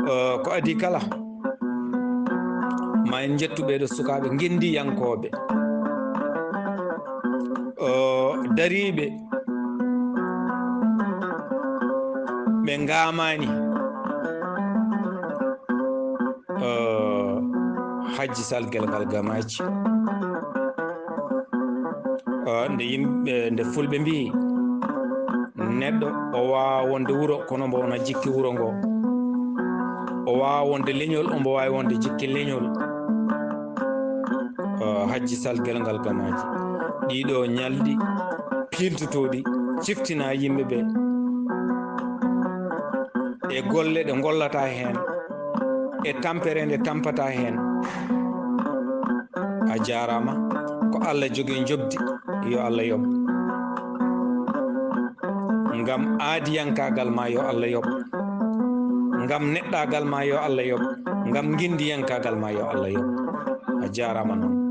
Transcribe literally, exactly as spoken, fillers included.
Eh, ko adii kala, ma en njettu ɓeeɗo sukaaɓe ngenndiyankooɓe, eh, dariiɓe, ɓe ngaamaani. Eh, Hajji Sal Gelngal Gamaaji. Eh, nde yimɓe, nde fulɓe mbiyi, neɗɗo o waawa wonde wuro, kono mbo wona jikki wuro ngo. O waawa wonde leñol, ombo waawi wonde jikki leñol. Eh, Hajji Sal Gelngal Gamaaji. Ɗiɗo ñalɗi piiltotooɗi, ciftina yimɓe ɓe e golle ɗe ngollata heen, e tampere nde tampata heen. A jaaraama. Ko Allah jogii njoɓdi, yo Allah yoɓ. Ngam aadiyankaagal ma, yo Allah yoɓ. Ngam neɗɗaagal ma, yo Allah yoɓ. Ngam ngenndiyankaagal ma, yo Allah yoɓ. A jaaraama noon.